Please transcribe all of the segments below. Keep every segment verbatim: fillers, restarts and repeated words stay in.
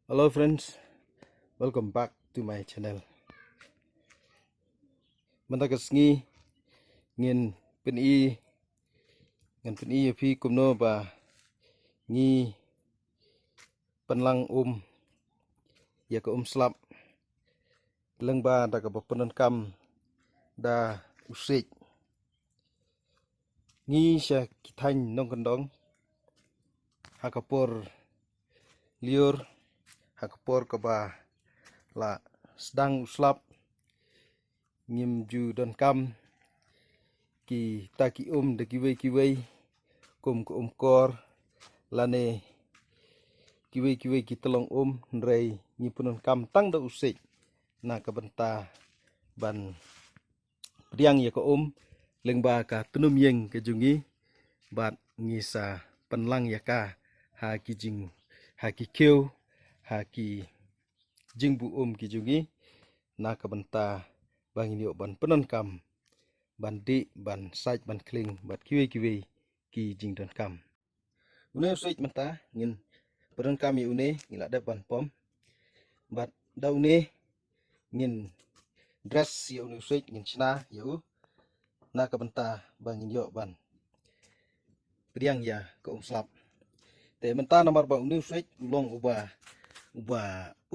Hello friends, welcome back to my channel. Mynta ka sngi ngin pyni, ngin pyni ïa phi kumno ba ngi pynlang um ïa ka um slap lyngba da kaba pyndonkam da u siej. Ngi sha ki thaiñ nongkyndong ha ka por lyiur, ha ka por kaba la sdang u slap, ngim ju donkam kita ki um da kiwei kiwei, kum ka um kor lane kiwei kiwei ki tyllong um, hynrei ngi pyndonkam tang da u siej na ka bynta ban pdiang ïa ka um lyngba ka tnum ïing ka jong ngi, bad ngi sa pynlang ïa ka ha ki jing, ha ki khiew, ha ki jingbuh um ki jong ngi, na ka bynta ba ngin ïoh ban pyndonkam, ban dih, ban sait, ban khling bad kiwei kiwei ki jingdonkam. Une u siej mynta ngin pyndonkam ïa une, ngi la dep ban pom. Bad da une ngin dress ïa une u siej, ngin shna ïa u na ka bynta ba ngin ïoh ban pdiang ïa ka um slap. Te mynta namar ba une u siej u long uba, uba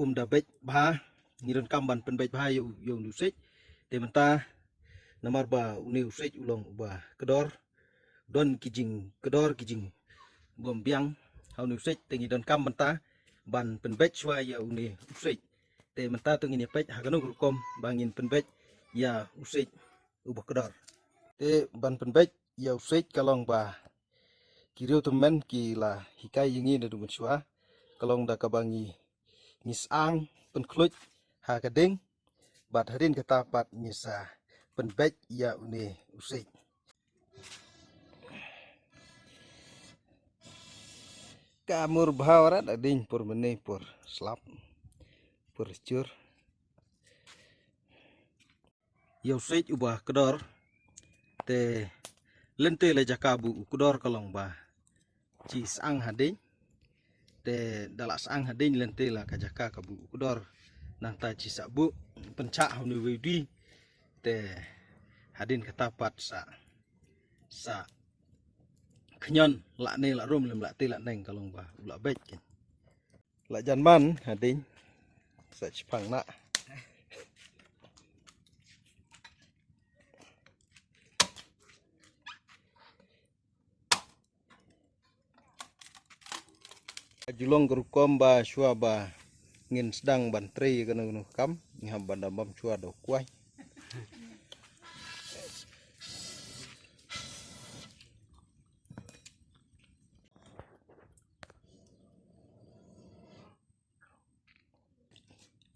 um da beit bha, ngi donkam ban pynbeit bha ïa u, ïa une u siej. Te mynta namar ba une u siej u long uba kdor, don ki jingkdor, ki jingbym biang ha une u siej, te ngi donkam mynta ban pynbeit shuwa ïa une u siej. Te mynta to ngin ïa peit ha kano ka rukom ba ngin pynbeit ïa u siej uba kdor. Te ban pynbeit ïa u siej ka long ba ki riew tymmen ki la hikai ïa ngi naduh mynshuwa, ka long da kaba ngi, ngi sang pynkhluit ha ka ding, bad hadien kata pat ngi sa pynbeit ïa une u siej. Ka mur bha warat ading por mane por slap, por jur. Ïa u siej uba kdor, te lynti la jaka buh u kdor ka long ba chi sang hadien. Te da la sang hadien lynti la ka jaka ka buh u kdor, nangta chi sa buh pynchah ha une u wei u die. Te hadien kata pat sa, sa khñion la ne la rum, lem la te la neng ka long ba u la beit kin. La jan man hadien sa chiphang na. Ju long ka rukom ba shuwa ba ngin sdang ban trei kano kano ka kam, ngi hap ban da bam shuwa da u kwai.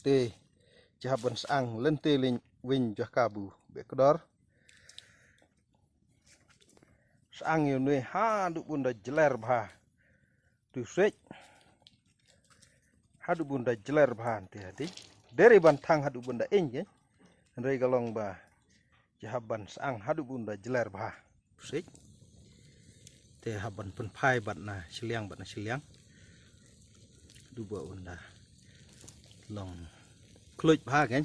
Te chi hap ban sang lynti lynti win jaka buh beit kdor. Sang ïa une haduh bun da jler bha. Tu siej haduh bun da jler bha te hadien. Deri ban thang haduh bun da ing ke. Hynrei ka long ba chi hap ban sang haduh bun da jler bha. Siej. Te hap ban pynphai bad na shiliang, bad na shiliang. Haduh ba un da long khluit bha ken.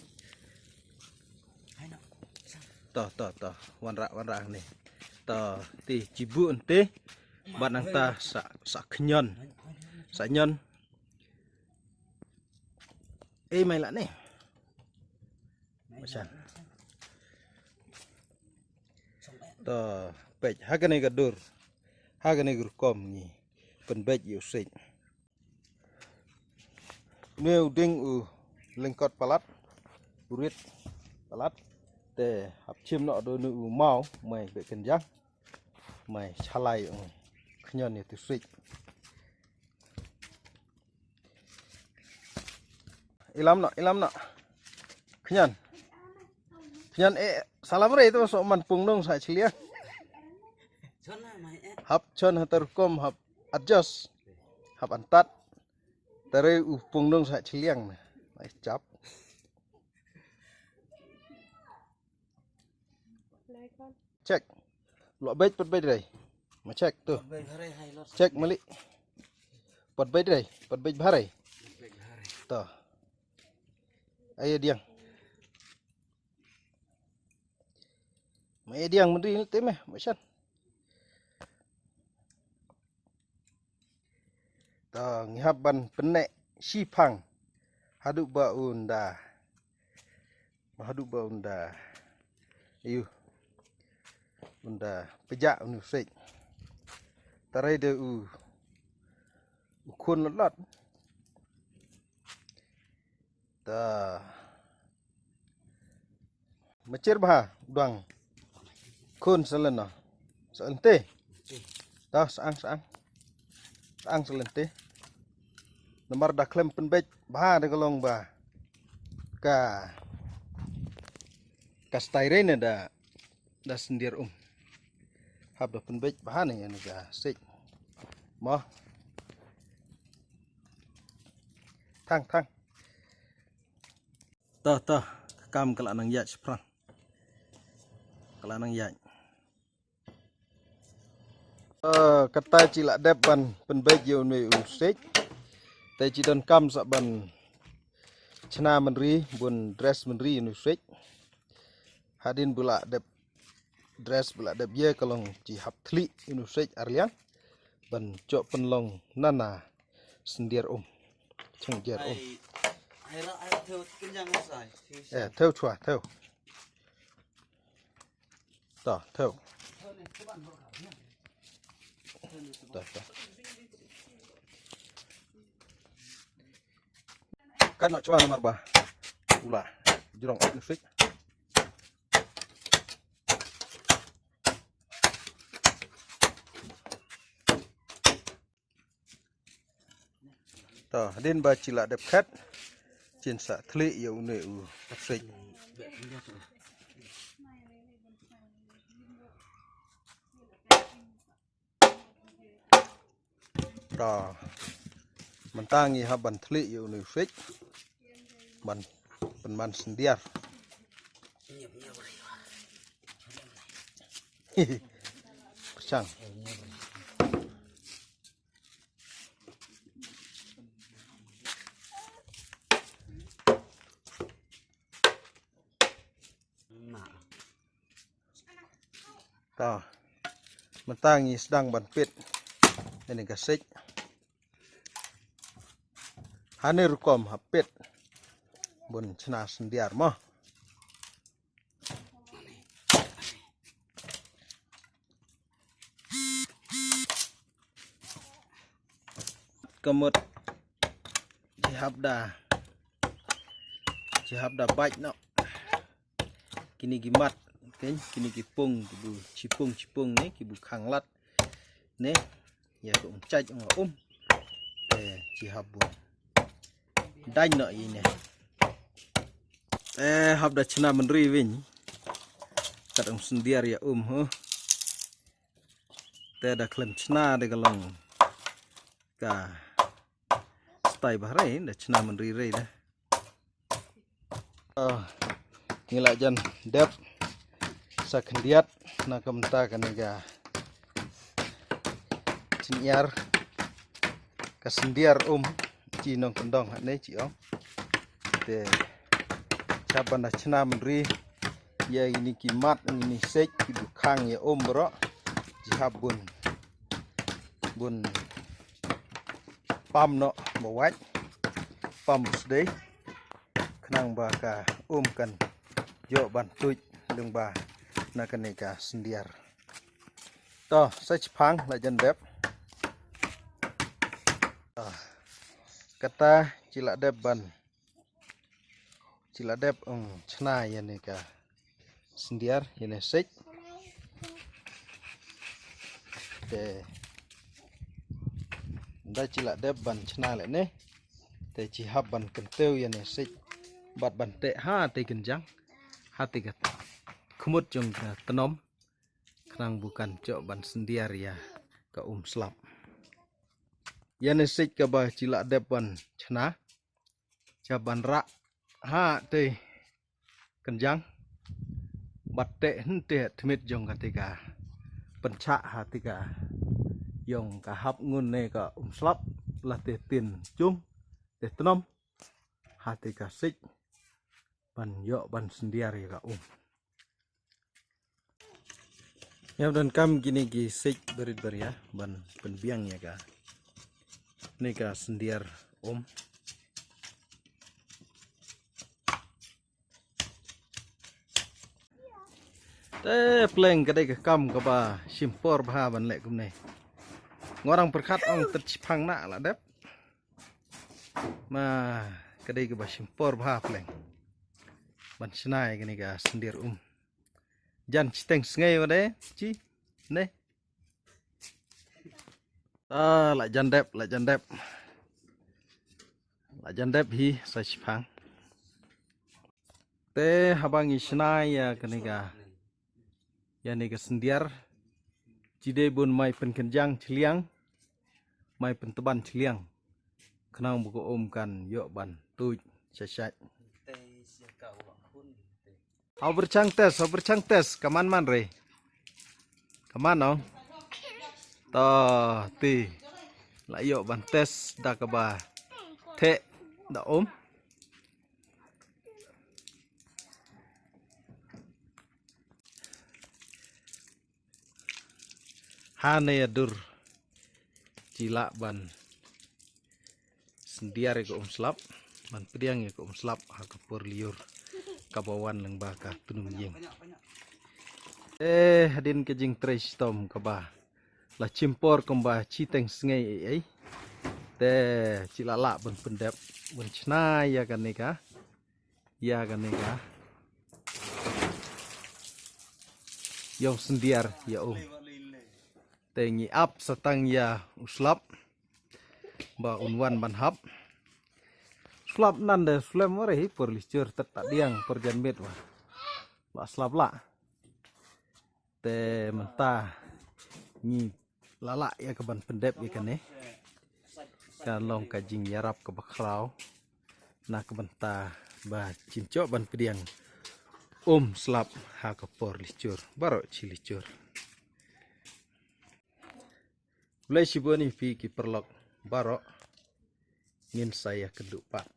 To, to, to. Wanrah, wanrah ne. To, te chi buh ynte. Bad nangta sa, sa khñion. Sa ñion. Ei mai la ne. Machan. To, peit ha kane ka dur, ha kane ka rukom ngi pynbeit ïa u siej. Une u dieng u lyngkot palat, u rit palat. Te hap chim noh da une u maw, mai beit kynjang. Mai chalai ong khñion ïa tu siej. Ilam noh, ilam noh. Khñion. Khñion eh, salam re tu so man pung nong sa chiliang. Hap chon hatar kom hap adjust. Hap antat. Tare u pung nong sa chiliang na. Mai chap. Check. Lo beit, pat beit rei. Ma check tu. Check mali. Pat beit rei, pat beit bha rei. To. Ai diang. Ma ai diang mynri te me, ma shan. To, ngi hap ban pynneh shiphang. Haduh ba un da. Haduh ba un da. Ayu. Un da pejak un u sej. Tarai de u. U khun lot lot. Ta. Machir bha, u dang. Khun salen no. Salen te. Ta, sang, sang. Sang salen te. Namar da khlem pynbeit bha da ka long ba. Ka. Ka style ne da. Da syndiar um. Hap da pynbeit bha ne ïa ne ka sej. Mo. Thang, thang. To, to, ka kam ka la nang ïaid shaphrang. Ka la nang ïaid. Eh, kata chi la dep ban pynbeit ïa une u sej. Te chi donkam sa ban chna mynri, bun dress mynri une u sej. Hadien ba la dep dress ba la dep ïa ka long chi hap thli une u sej arliang. Ban jop pynlong nana syndiar um. Chyndiar um. Ai, ai, ra, ai, thew, kynjang, ai, sai. Thew, eh, sai. Thew chwa, thew. To, thew. To, to. Kan no chwa namar ba. U la. Jrong ot nusik. To, hadien ba chi la dep khet, chin sa thli ïa une u sej. To, mynta ngi hap ban thli ïa une u sej. Ban pynman syndiar. Pyrshang. To. Mynta ngi sdang ban pit. Ïa ne ka sej. Hane rukom hap pit. Bun chna syndiar mo. Ka mut chi hap da, chi hap da bait noh. Kine ki mat, kine ki pung, ki bu chipung chipung ne, ki bu khang lad ne. Ïa ka um chait ong um. Te chi hap bun. Dang noh ïa ne. Te hap da chna mynri win. Kat ong syndiar ïa um ho. Te da khlem chna de ka long ka stai bah rei, da chna mynri rei da. Ah, ngi la jan dep sa khyndiat na ka mynta kane ka syndiar, ka syndiar um chi nongkyndong hane chi ong. Te chap ban da chna mynri ïa ini ki mat ini sej ki bu khang ïa um bro. Chi hap bun bun pam noh ba wait, pam sdei. Khnang ba ka um kan ïoh ban tuid lyngba na kane ka syndiar. To, sa chiphang la jan dep. To, kata chi la dep ban, chi la dep ong chna ïa ne ka syndiar ïa ne sej. Te da chi la dep ban chna lane. Te chi hap ban kyntiew ïa ne sej. Bad ban teh ha te kynjang. Ha te ka khmut jong ka tnom. Khnang ba kan ïoh ban syndiar ïa ka um slap. Ïa ne sej kaba chi la dep ban chna. Cha ban rah ha te kynjang. Bad teh hynte tmit jong ka te ka pynchah ha te ka ïong ka hap ngun ne ka um slap la te tin jung te tnom. ha te ka sik ban ïoh ban syndiar ïa ka um. Ïa, donkam kine ki sik barit baria ban pynbiang ïa kane ka syndiar um. Te pleng ka dei ka kam kaba shim por bha ban leh kumne. Nga dang pyrkhat ong tang shiphang na la dep. Ma ka dei kaba shim por bha pleng ban shna ïa kane ka syndiar um. Jan shiteng sngi wa de chi ne. Ah, la jan dep, la jan dep. La jan dep hi sa shiphang. Te haba ngi shna ïa kane ka, ïa kane ka syndiar, chi dei bun mai pynkynjang chiliang, mai pyntban chiliang. Khnang ba ka um kan ïoh ban tuid shait shait. Hau berchang test, hau berchang test, kaman man re. Kaman no. To ti la ïoh ban test da kaba theh da um. Ha ne ïa dur chi lah ban syndiar ïa ka um slap, ban pdiang ïa ka um slap ha ka por lyiur kaba wan lyngba ka tnum ïing. Eh, hadien ka jingtrei shitom kaba la shim por kumba shiteng sngi ei ei. Te chi lah lah ban pyndep ban shna ïa kane ka, ïa kane ka ïong syndiar ïa um. Te ngi ap sa tang ïa u slap ba un wan ban hap. Slap nan de slem ware hi por lyiur tet ta diang por jan miet wa. Ba slap la. Te mynta ngi la lah ïa ka ban pyndep ïa kane. Ka long ka jingïarap kaba khraw na ka bynta ba chin ïoh ban pdiang um slap ha ka por lyiur, baroh chi lyiur. Blei shibun ïa phi ki paralok baroh, ngin sa ïakynduh pat.